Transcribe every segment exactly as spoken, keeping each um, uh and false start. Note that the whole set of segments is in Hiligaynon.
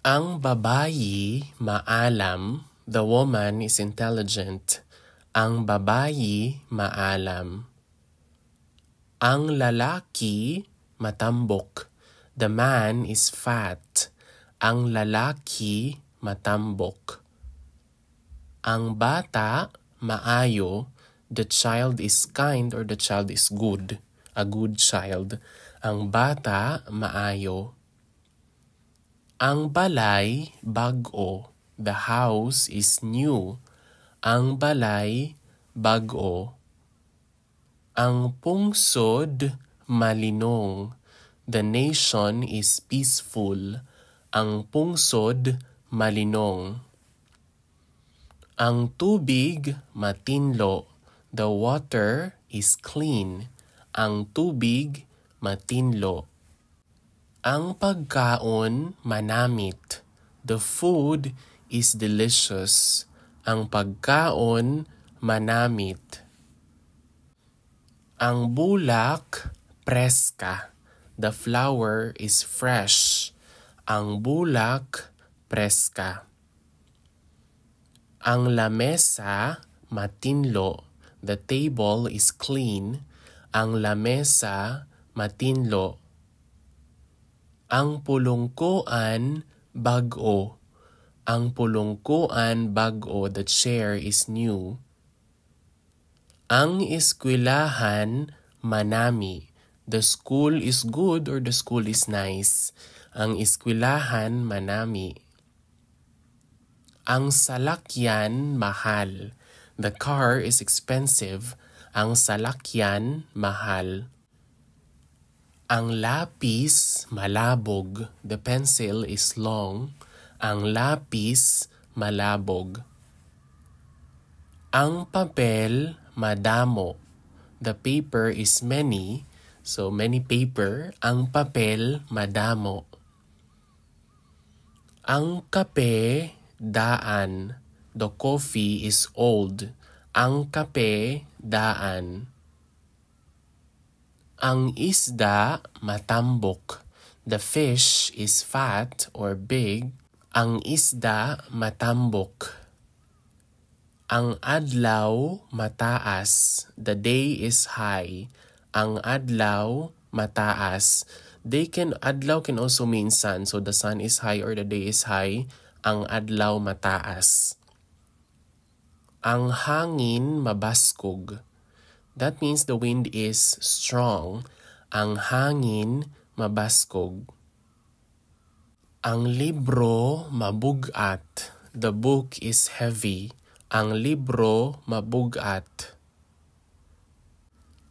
Ang babayi maalam, the woman is intelligent. Ang babayi maalam. Ang lalaki matambok, the man is fat. Ang lalaki matambok. Ang bata maayo, the child is kind or the child is good, a good child. Ang bata maayo. Ang balay bag-o, the house is new. Ang balay bag-o. Ang pungsod malinong, the nation is peaceful. Ang pungsod malinong. Ang tubig matinlo, the water is clean. Ang tubig matinlo. Ang pagkaon manamit, the food is delicious. Ang pagkaon manamit. Ang bulak preska, the flower is fresh. Ang bulak preska. Ang lamesa matinlo, the table is clean. Ang lamesa matinlo. Ang pulungkuan bag-o. Ang pulungkuan bag-o, the chair is new. Ang eskwelahan manami, the school is good or the school is nice. Ang eskwelahan manami. Ang salakyan mahal, the car is expensive. Ang salakyan mahal. Ang lapis malabog, the pencil is long. Ang lapis malabog. Ang papel madamo, the paper is many, so many paper. Ang papel madamo. Ang kape daan, the coffee is old. Ang kape daan. Ang isda matambok, the fish is fat or big. Ang isda matambok. Ang adlaw mataas, the day is high. Ang adlaw mataas. They can, adlaw can also mean sun, so the sun is high or the day is high. Ang adlaw mataas. Ang hangin mabaskog. That means the wind is strong. Ang hangin mabaskog. Ang libro mabug-at. The book is heavy. Ang libro mabug-at.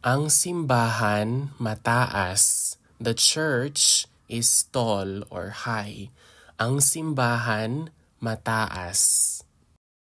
Ang simbahan mataas. The church is tall or high. Ang simbahan mataas.